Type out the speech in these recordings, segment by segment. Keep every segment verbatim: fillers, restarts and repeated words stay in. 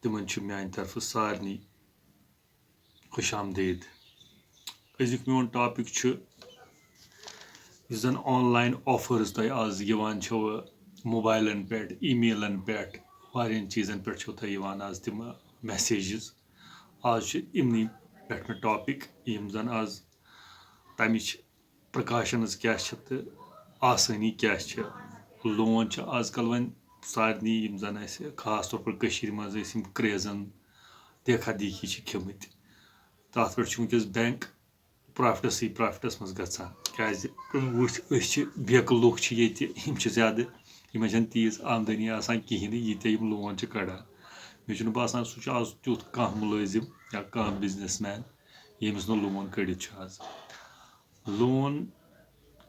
تِمن چھُ میانہِ طرفہٕ سارنٕے خوش آمدید۔ أزیُک میون ٹاپک چھُ، یُس زن آن لاین آفرز تۄہہِ آز یِوان چھِو موبایلن پٮ۪ٹھ، ای میلن پٮ۪ٹھ، واریاہن چیٖزن پٮ۪ٹھ چھِو تۄہہِ یِوان آز تِم میسیجز۔ آز چھُ یِمنٕے پٮ۪ٹھ مےٚ ٹاپک، یِم زن آز تمِچ پرکاشنز کیاہ چھِ تہٕ آسٲنی کیاہ چھِ۔ لون چھِ آز کل وۄنۍ سارنٕے، یِم زن اسہِ خاص طور پر کٔشیٖرِ منٛز ٲسۍ یِم کرٛیزن دیکھا دیکھی چھِ کھیٚمٕتۍ، تتھ پٮ۪ٹھ چھُ وٕنکیٚس بینک پرافٹسٕے پرافٹس منٛز گژھان۔ کیازِ وٕچھ، أسۍ چھِ بیکہٕ لُکھ چھِ ییٚتہِ، یِم چھِ زیادٕ، یِمن چھنہٕ تیٖژ آمدنی آسان کِہیٖنۍ نہٕ، ییٖتیٛاہ یِم لون چھِ کڑان۔ مےٚ چھُنہٕ باسان سُہ چھُ آز تیُتھ کانٛہہ مُلٲزِم یا کانٛہہ بزنس مین، ییٚمِس نہٕ لون کٔڑِتھ چھُ آز۔ لون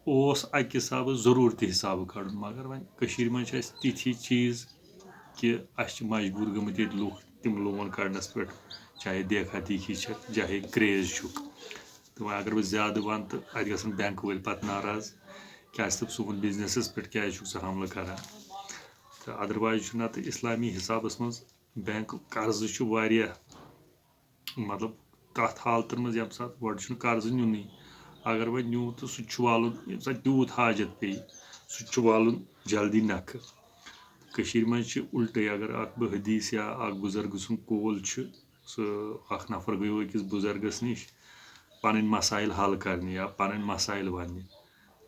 اوس اَکہِ حسابہٕ ضروٗرتی حسابہٕ کَڑُن، مگر وۄنۍ کٔشیٖرِ منٛز چھِ اَسہِ تِتھی چیٖز کہِ اَسہِ چھِ مجبوٗر گٔمٕتۍ ییٚتہِ لُکھ تِم لون کَڑنَس پٮ۪ٹھ، چاہے دیکھا دیکھی چھَکھ، چاہے کرٛیز چھُکھ۔ تہٕ وۄنۍ اگر بہٕ زیادٕ وَنہٕ تہٕ اَتہِ گژھن بینک وٲلۍ پَتہٕ ناراض، کیٛازِ تہٕ سون بِزنِسَس پٮ۪ٹھ کیٛازِ چھُکھ ژٕ حملہٕ کَران؟ تہٕ otherwise چھُ نَتہٕ اِسلامی حسابَس منٛز بینک قرضہٕ چھُ واریاہ، مطلب، تَتھ حالتَن منٛز ییٚمہِ ساتہٕ گۄڈٕ چھُنہٕ قرضہٕ نیُنٕے، اگر وۄنۍ نیوٗ تہٕ سُہ تہِ چھُ والُن ییٚمہِ ساتہٕ تیوٗت حاجت پیٚیہِ، سُہ تہِ چھُ والُن جلدی نَکھٕ۔ کٔشیٖرِ منٛز چھِ اُلٹَے، اگر اَکھ بہٕ حدیث یا اَکھ بُزرگہٕ سُنٛد قول چھُ، سُہ اَکھ نفر گٔیو أکِس بُزرگَس نِش پَنٕنۍ مسائل حل کَرنہِ یا پَنٕنۍ مسائل وَننہِ،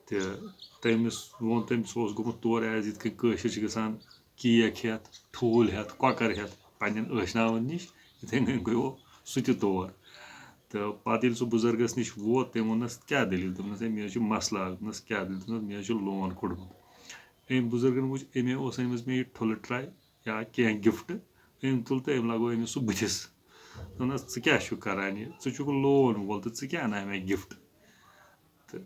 تہٕ تٔمِس ووٚن، تٔمِس اوس گوٚمُت تورٕ ایز یِتھ کٔنۍ کٲشِر چھِ گژھان کیک ہٮ۪تھ، ٹھوٗل ہٮ۪تھ، کۄکَر ہٮ۪تھ پنٛنٮ۪ن ٲشناوَن نِش، یِتھَے کٔنۍ گوٚو سُہ تہِ تور۔ تہٕ پَتہٕ ییٚلہِ سُہ بُزرگَس نِش ووت، تٔمۍ ووٚننَس، "کیٛاہ دٔلیٖل؟" دوٚپنَس، "ہے، مےٚ حظ چھُ مسلہٕ اَکھ۔" دوٚپنَس، "کیٛاہ دٔلیٖل؟" دوٚپنَس، "مےٚ حظ چھُ لون کوٚڑمُت۔" أمۍ بُزرگَن وٕچھ، أمۍ اوس أنمٕژ مےٚ یہِ ٹھُلہٕ ٹرٛے یا کینٛہہ گفٹ، أمۍ تُل تہٕ أمۍ لگوو أمِس سُہ بٕتھِس۔ دوٚپنَس، "ژٕ کیٛاہ چھُکھ کران یہِ؟ ژٕ چھُکھ لون وول تہٕ ژٕ کیٛاہ اَنان مےٚ گفٹ؟" تہٕ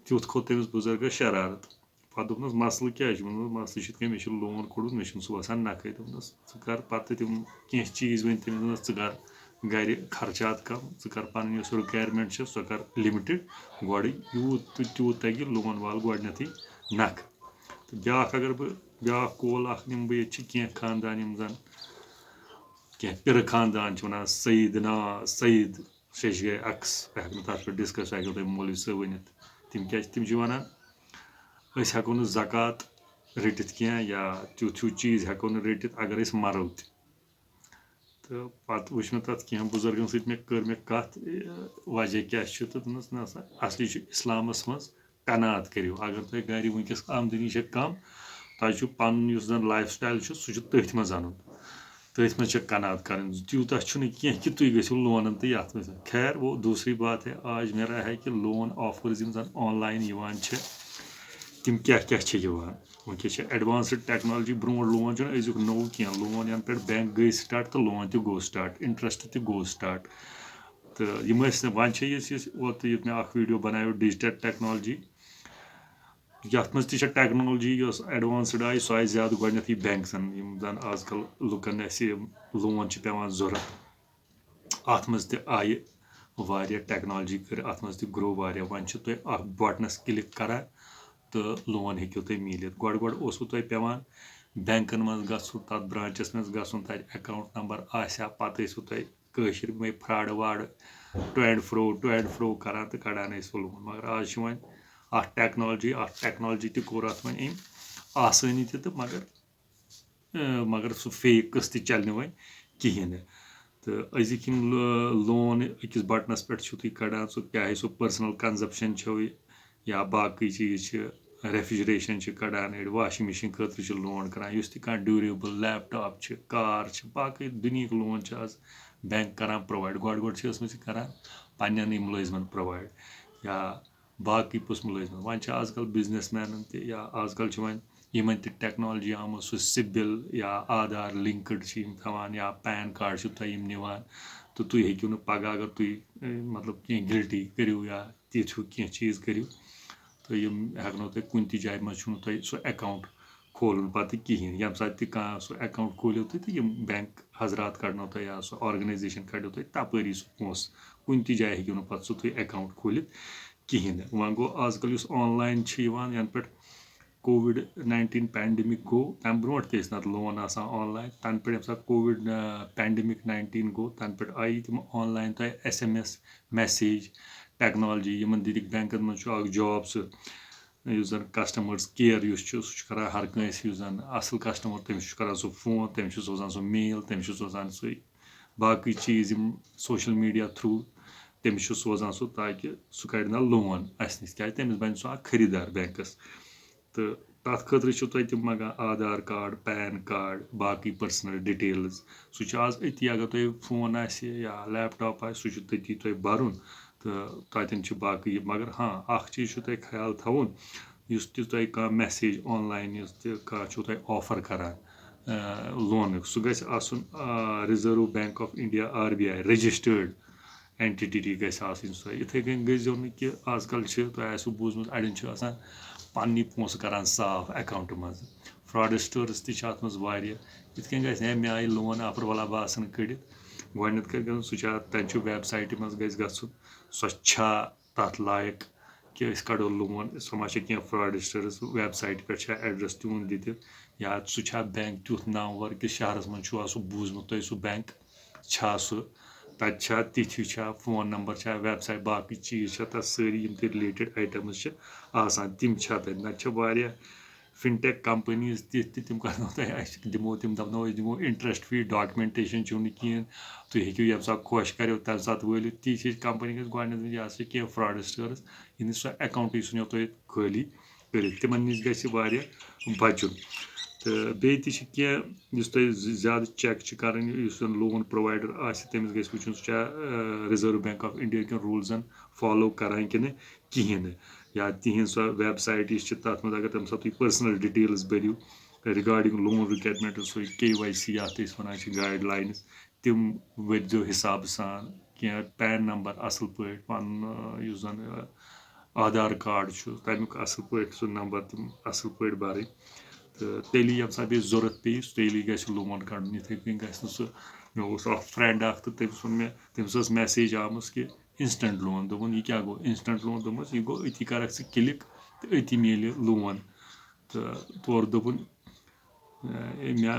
تیُتھ کھوٚت تٔمِس بُزرگَس شرارت۔ پَتہٕ دوٚپنَس، "مسلہٕ کیٛاہ چھُ؟" دوٚپنَس، "مسلہٕ چھُ یِتھ کٔنۍ، مےٚ چھُ لون کوٚڑمُت، مےٚ چھُنہٕ سُہ وَسان نَکھَے۔" دوٚپنَس، "ژٕ کر پَتہٕ تِم کینٛہہ چیٖز ؤنۍ تٔمِس۔" دوٚپنَس، "ژٕ کر گَرِ خرچات کَم، ژٕ کر پَنٕنۍ یۄس requirement چھِ، سۄ کر limited، گۄڈٕ یوٗت تہٕ تیوٗت تَگہِ لون وال گۄڈٕنٮ۪تھٕے نَکھٕ۔" تہٕ بیٛاکھ اگر بہٕ، بیٛاکھ قول اَکھ نِمہٕ بہٕ، ییٚتہِ چھِ کینٛہہ خاندان یِم زَن، کینٛہہ پِرٕ خاندان چھِ وَنان، "سعید نا، سعید شیٚش گٔے عکس"، بہٕ ہٮ۪کہٕ نہٕ تَتھ پٮ۪ٹھ discuss، سُہ ہٮ۪کیو تۄہہِ مولوی صٲب ؤنِتھ۔ تِم کیٛازِ چھِ، تِم چھِ وَنان، "أسۍ ہٮ۪کو نہٕ زکوٰۃ رٔٹِتھ کینٛہہ یا تیُتھ ہیوٗ چیٖز ہٮ۪کو نہٕ رٔٹِتھ اگر أسۍ مَرو تہِ۔" تہٕ پَتہٕ وٕچھ مےٚ تَتھ کینٛہہ بُزرگَن سۭتۍ، مےٚ کٔر مےٚ کَتھ، یہِ وجہ کیٛاہ چھُ، تہٕ دوٚپنَس، "نہ سا، اَصلی چھُ اِسلامَس منٛز قناعت کٔرِو۔ اگر تۄہہِ گَرِ وٕنکیٚس آمدنی چھےٚ کَم، تۄہہِ چھُ پَنُن یُس زَن lifestyle چھُ، سُہ چھُ تٔتھۍ منٛز اَنُن۔ تٔتھۍ منٛز چھےٚ قناعت کَرٕنۍ۔ تیوٗتاہ چھُنہٕ کینٛہہ کہِ تُہۍ گٔژھِو لونَن تہٕ یَتھ منٛز۔" خیر، وہ دوسری بات ہے، آج میرا ہے کہ loan offers یِم زَن online یِوان چھِ، تِم کیٛاہ کیٛاہ چھِ یِوان۔ وٕنکیٚس چھِ advanced technology، برونٛٹھ لون چھُنہٕ أزیُک نوٚو کینٛہہ۔ لون یَنہٕ پٮ۪ٹھ بینک گٔے start تہٕ لون تہِ گوٚو start، interest تہِ گوٚو start۔ تہٕ یِم ٲسۍ نہٕ، وۄنۍ چھِ یُس، یُس اوترٕ یُتھ مےٚ اَکھ video بَناویو digital technology، یَتھ منٛز تہِ چھےٚ technology یۄس advanced آیہِ، سۄ آیہِ زیادٕ گۄڈٕنٮ۪تھٕے بینکسَن، یِم زَن آز کَل لُکَن اَسہِ یِم لون چھِ پٮ۪وان ضوٚرَتھ۔ اَتھ منٛز تہِ آیہِ واریاہ technology، کٔر اَتھ منٛز تہِ grow واریاہ۔ وۄنۍ چھِ تُہۍ اَکھ بٹنَس click کَران تہٕ لون ہیٚکِو تُہۍ میٖلِتھ۔ گۄڈٕ گۄڈٕ اوسوٕ تۄہہِ پٮ۪وان بینکَن منٛز گژھُن، تَتھ برانچَس منٛز گژھُن، تَتہِ account number آسہِ ہا، پَتہٕ ٲسِو تُہۍ کٲشِر پٲٹھۍ fraud ward, to and fro، to and fro کَران تہٕ کَڑان ٲسۍ سُہ لون۔ مگر آز چھِ وۄنۍ اَتھ technology، اَتھ technology تہِ کوٚر اَتھ وۄنۍ أمۍ آسٲنی تہِ تہٕ مگر، اۭں، مگر سُہ fake قٕصہٕ تہِ چَلہِ نہٕ وۄنۍ کِہیٖنۍ نہٕ۔ تہٕ أزِکۍ یِم لو-، لون أکِس بٹنَس پٮ۪ٹھ چھِو تُہۍ کَڑان، سُہ چاہے سُہ personal consumption چھو یا باقٕے چیٖز چھِ، refrigeration چھِ کَڑان أڑۍ، washing machine خٲطرٕ چھِ لون کَران، یُس تہِ کانٛہہ durable laptop چھِ، car چھِ، باقٕے دُنیہٕکۍ لون چھِ آز بینک کَران provide۔ گۄڈٕ گۄڈٕ چھِ ٲسمٕژ یہِ کَران پنٛنٮ۪نٕے مُلٲزمَن provide یا باقٕے پوٚس مُلٲزمَن۔ وۄنۍ چھِ آز کَل business manن تہِ یا آز کَل چھِ وۄنۍ یِمَن تہِ technology آمٕژ، سُہ سِبِل یا آدھار linked چھِ یِم تھاوان یا pan card چھِ تۄہہِ یِم نِوان، تہٕ تُہۍ ہیٚکِو نہٕ پَگاہ اگر تُہۍ، اے، مطلب کینٛہہ guilty کٔرِو یا تِتھ ہیوٗ کینٛہہ چیٖز کٔرِو، تہٕ یِم ہٮ۪کنو تۄہہِ کُنہِ تہِ جایہِ منٛز چھُنہٕ تۄہہِ سُہ account کھولُن پَتہٕ کِہیٖنۍ۔ ییٚمہِ ساتہٕ تہِ کانٛہہ سُہ account کھوٗلِو تُہۍ تہٕ یِم بینک حضرات کَڑنو تۄہہِ یا سُہ organization کَڑیو تۄہہِ تَپٲری سُہ پونٛسہٕ۔ کُنہِ تہِ جایہِ ہیٚکِو نہٕ پَتہٕ سُہ تُہۍ account کھوٗلِتھ کِہیٖنۍ نہٕ۔ وۄنۍ گوٚو آز کَل یُس online چھِ یِوان، یَنہٕ پٮ۪ٹھ کووِڈ ناینٹیٖن پینڈیمک گوٚو، تَمہِ برونٛٹھ تہِ ٲسۍ نَتہٕ لون آسان آن لاین۔ تَنہٕ پٮ۪ٹھ ییٚمہِ ساتہٕ کووِڈ، آ، پینڈیمک ناینٹیٖن گوٚو، تَنہٕ پٮ۪ٹھ آیہِ تِم آن لاین تۄہہِ S M S, message, technology, یِمن دِتِکھ بینکن منٛز چھُ اکھ جاب سُہ، یُس زَن کسٹمٲرٕز کِیر یُس چھُ، سُہ چھُ کران ہر کٲنٛسہِ، یُس زَن اَصٕل کسٹمر، تٔمِس چھُ کران سُہ فون، تٔمِس چھُ سوزان سُہ میل، تٔمِس چھُ سوزان سُہ باقٕے چیٖز یِم سوشل میٖڈیا تھرٛوٗ تٔمِس چھُ سوزان سُہ، تاکہِ سُہ کَڑِ نہ لون اَسہِ نِش، کیٛازِ تٔمِس بَنہِ سُہ اَکھ خٔریٖدار بینکَس۔ تہٕ تَتھ خٲطرٕ چھُ تۄہہِ تِم منٛگان آدھار کارڈ، پین کارڈ، باقٕے پٔرسنل ڈِٹیلٕز۔ سُہ چھُ آز أتی، اگر تۄہہِ فون آسہِ یا لیپ ٹاپ آسہِ، سُہ چھُ تٔتی تۄہہِ بَرُن تہٕ تَتٮ۪ن چھُ باقٕے یہِ۔ مگر ہاں، اَکھ چیٖز چھُ تۄہہِ خیال تھاوُن، یُس تہِ تۄہہِ کانٛہہ میسیج آن لاین، یُس تہِ کانٛہہ چھُو تۄہہِ آفر کران، آ، لونُک، سُہ گژھِ آسُن، آ، Reserve Bank of India، R B I, registered entity گژھِ آسٕنۍ سۄ۔ یِتھَے کٔنۍ گٔژھۍزیو نہٕ کہِ آز کل چھِ، تۄہہِ آسِوٕ بوٗزمُت، اَڑٮ۪ن چھِ آسان پنٛنی پونٛسہٕ کران صاف اکاؤنٹ منٛز۔ فراڈسٹٲرٕس تہِ چھِ اَتھ منٛز واریاہ۔ یِتھ کٔنۍ گژھِ ہے، مےٚ آیہِ لون آفر، وَلہ بہٕ آسَن کٔڑِتھ۔ گۄڈٕنٮ۪تھ کَتہِ گژھُن، سُہ چھا، تَتہِ چھُ ویب سایٹہِ منٛز گژھِ گژھُن، سۄ چھا تَتھ لایق کہِ أسۍ کَڑو لون، سۄ ما چھِ کینٛہہ فراڈسٹٲرٕس ویب سایٹہِ پٮ۪ٹھ چھا ایڈریس تِہُنٛد دِتھ، یا سُہ چھا بینک تیُتھ نامور کہِ شہرَس منٛز چھُوا سُہ بوٗزمُت تۄہہِ، سُہ بینک چھا سُہ، تَتہِ چھا تِتھۍ ہِوۍ چھا، فون نمبر چھا، ویب سایٹ، باقٕے چیٖز چھا تَتھ سٲری، یِم تہِ رِلیٹڈ آیٹمٕز چھِ آسان، تِم چھا تَتہِ؟ نَتہٕ چھِ واریاہ فِن ٹیک کمپنیٖز تِتھ تہِ، تِم کرنو تۄہہِ، اَسہِ دِمو، تِم دَپنو، أسۍ دِمو انٹرسٹ فری، ڈاکیومنٹیشن چھُو نہٕ کِہیٖنۍ، تُہۍ ہیٚکِو ییٚمہِ ساتہٕ خۄش کَریو تَمہِ ساتہٕ وٲلِو۔ تی چھِ أسۍ کمپنی گژھِ گۄڈٕنٮ۪تھ وٕچھِنۍ، یہِ ہسا چھِ کینٛہہ فراڈسٹٲرٕس، یِہِنٛدِس سُہ اکاؤنٹٕے ژھٕنیو تۄہہِ خٲلی کٔرِتھ، تِمن نِش گژھِ واریاہ بچُن۔ تہٕ بیٚیہِ تہِ چھِ کینٛہہ، یُس تۄہہِ زِ-، زیادٕ چیک چھِ کرٕنۍ، یُس زن لون پرووایڈر آسہِ، تٔمِس گژھِ وٕچھُن، سُہ چھا، آ، ریزرو بینک آف انڈیا کٮ۪ن روٗلزن فالو کران کِنہٕ کِہیٖنۍ نہٕ، یا تِہِنٛز سۄ ویب سایٹ یُس چھِ، تَتھ منٛز اگر تَمہِ ساتہٕ تُہۍ پٔرسنل ڈِٹیلٕز بٔرِو regarding loan requirement، سُہ کے واے سی یَتھ أسۍ وَنان چھِ، گایڈ لاینٕز، تِم بٔرۍزیو حِسابہٕ سان، کینٛہہ پین نمبر اَصٕل پٲٹھۍ، پَنُن، آ، یُس زَن، آ، آدھار کارڈ چھُ، تَمیُک اَصٕل پٲٹھۍ سُہ نمبر تِم اَصٕل پٲٹھۍ بَرٕنۍ۔ تہٕ تیٚلی ییٚمہِ ساتہٕ بیٚیہِ ضوٚرَتھ پیٚیہِ، سُہ تیٚلی گژھِ لون کَڑُن۔ یِتھَے کٔنۍ گژھِ نہٕ سُہ، مےٚ اوس اَکھ فرٛٮ۪نٛڈ اَکھ تہٕ تٔمِس ووٚن مےٚ، تٔمِس ٲس میسیج آمٕژ کہِ انسٹنٹ لون۔ دوٚپُن، "یہِ کیٛاہ گوٚو انسٹنٹ لون؟" دوٚپمَس، "یہِ گوٚو أتی کَرَکھ ژٕ کِلِک تہٕ أتی میلہِ لون۔" تہٕ تورٕ دوٚپُن، "اے، مےٚ،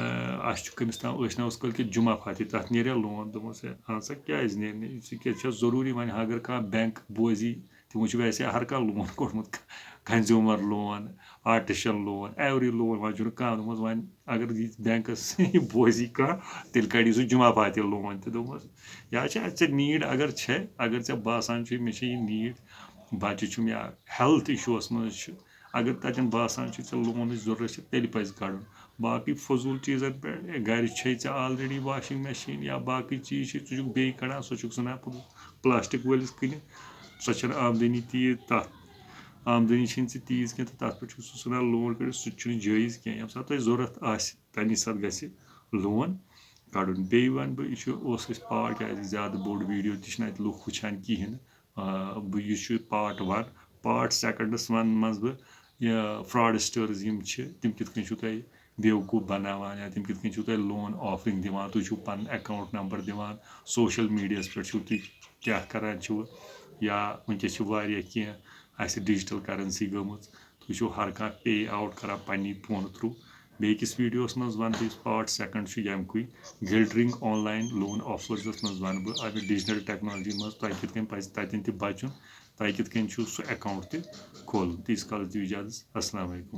اَسہِ چھُ کٔمِس تام ٲسۍ ناوَس کٲلۍ کٮ۪تھ جمعہ فاتح، تَتھ نیریا لون؟" دوٚپمَس، "ہے، اَہَن سا، کیٛازِ نیرِ نہٕ؟ ژےٚ کیٛاہ چھےٚ ضروٗری؟ وۄنۍ اگر کانٛہہ بینک بوزی، تِمو چھُ ویسے ہر کانٛہہ لون کوٚڑمُت، کنزیوٗمر لون، آرٹیشن لون، ایوری لون، وۄنۍ چھُنہٕ کانٛہہ۔" دوٚپمَس، "وۄنۍ اگر یہِ بینکَس یہِ بوزی کانٛہہ، تیٚلہِ کَڑی سُہ جمعہ فاتح لون تہِ۔" دوٚپمَس، یا چھِ اَتہِ ژےٚ نیٖڈ اگر چھےٚ، اگر ژےٚ باسان چھُ مےٚ چھےٚ یہِ نیٖڈ، بَچہٕ چھُم یا ہیلتھ اِشوٗوَس منٛز چھُ، اگر تَتٮ۪ن باسان چھُ ژےٚ لونٕچ ضروٗرت چھِ، تیٚلہِ پَزِ کَڑُن۔ باقٕے فضوٗل چیٖزَن پٮ۪ٹھ، گَرِ چھے ژےٚ آلریڈی واشنگ مشیٖن یا باقٕے چیٖز چھِ، ژٕ چھُکھ بیٚیہِ کَڑان، سُہ چھُکھ ژھٕنان پَلاسٹِک وٲلِس کٕنِتھ، سۄ چھَنہٕ آمدٔنی تیٖژ، تَتھ آمدٔنی چھَنہٕ ژےٚ تیٖژ کینٛہہ تہٕ تَتھ پٮ۪ٹھ چھُکھ ژٕ ژھٕنان لون کٔڑِتھ، سُہ تہِ چھُنہٕ جٲیِز کینٛہہ۔ ییٚمہِ ساتہٕ تۄہہِ ضروٗرت آسہِ، تَمی ساتہٕ گژھِ لون کَڑُن۔ بیٚیہِ وَنہٕ بہٕ، یہِ چھُ، اوس اَسہِ پارٹ، کیٛازِ زیادٕ بوٚڑ ویٖڈیو تہِ چھِنہٕ اَتہِ لُکھ وٕچھان کِہیٖنۍ نہٕ۔ آ، بہٕ، یہِ چھُ پارٹ ون۔ پارٹ سیکنڈس منٛز بہٕ یہِ فراڈسٹٲرٕز یِم چھِ، تِم کِتھ کٔنۍ چھِو تۄہہِ بیوقوٗف بناوان یا تِم کِتھ کٔنۍ چھِو تۄہہِ لون آفرنگ دِوان، تُہۍ چھِو پنُن اکاؤنٹ نمبر دِوان، سوشل میڈیاہس پٮ۪ٹھ چھِو تُہۍ کیٛاہ کران چھِو، یا وٕنکیٚس چھِ واریاہ کینٛہہ اَسہِ ڈیجیٹل کرنسی گٔمٕژ، تُہۍ چھِو ہر کانٛہہ پے آوُٹ کران پننی فونہٕ تھرو۔ بیٚیہِ کِس ویٖڈیوَس منٛز وَنہٕ بہٕ یُس پارٹ سیکنڈ چھُ ییٚمہِ کُے، گلٹرنگ آن لاین لون آفرزَس منٛز وَنہٕ بہٕ اَمہِ ڈیجیٹل ٹیکنالوجی منٛز تۄہہِ کِتھ کٔنۍ پَزِ تَتٮ۪ن تہِ بَچُن، تۄہہِ کِتھ کٔنۍ چھُو سُہ اکاؤنٹ تہِ کھولُن۔ تیٖتِس کالَس دِیِو اِجازت۔ السلام علیکم۔